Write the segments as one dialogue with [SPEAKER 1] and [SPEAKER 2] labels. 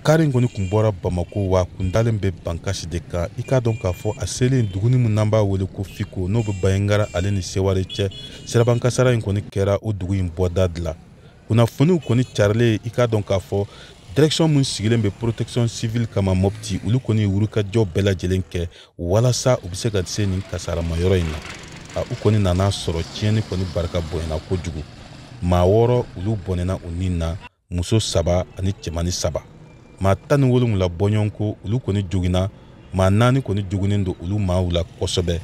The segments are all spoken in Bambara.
[SPEAKER 1] Kari in kɔni kun bɔra Bamako, wa kun dalen bɛ Bankasi de kan. I k'a dɔn k'a fɔ a selen duguni min n'an b'a wele ko Fiko, n'o bɛ Banjagara ale ni Seware cɛ, siraban kasara in kɔni kɛra o dugu in bɔda de la. Kunnafoniw kɔni carilen, i k'a dɔn k'a fɔ direction min sigilen bɛ protection civile kama Mopti, olu kɔni ye wulikajɔ bɛɛ lajɛlen kɛ walasa u bɛ se ka se nin kasaramayɔrɔ in na. U kɔni nana sɔrɔ tiɲɛni kɔni barika bonyana kojugu. Maa 6, olu bɔnɛna u ni na, muso 3 ani cɛmani 3. Maa 17 bɔɲɔgɔnko, olu kɔni joginna. Maa 4 kɔni joginnen don olu maaw la kosɛbɛ.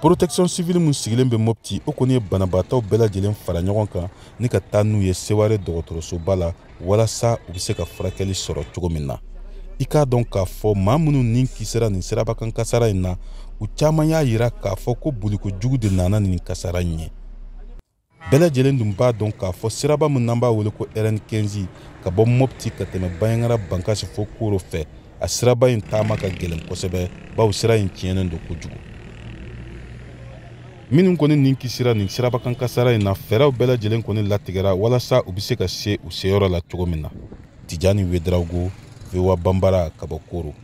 [SPEAKER 1] Protection civile min sigilen bɛ Mopti, o kɔni ye banabaatɔw bɛɛ lajɛlen fara ɲɔgɔn kan ni ka taa n'u ye Seware dɔgɔtɔrɔsoba la, walasa u bɛ se ka furakɛli sɔrɔ cogo min na. I k'a dɔn k'a fɔ maa minnu ni kisira nin sirabakan kasara in na, u caman y'a yira k'a fɔ ko boliko jugu de nana nin kasara in ye. Bɛɛ lajɛlen dun b'a dɔn k'a fɔ siraba min n'an b'a wele ko RN15, ka bɔ Mopti ka tɛmɛ Banjagara, Bankasi fo Koro fɛ, a siraba in taama ka gɛlɛn kosɛbɛ, bawo sira in tiɲɛnen don kojugu. Minnu kɔni nin kisira nin sirabakan kasara in na, fɛɛrɛw bɛɛ lajɛlen kɔni latigɛra walasa u bɛ se ka se u seyɔrɔ la cogo min na. Tijani Wedarago, VOA Banbara, ka bɔ Koro.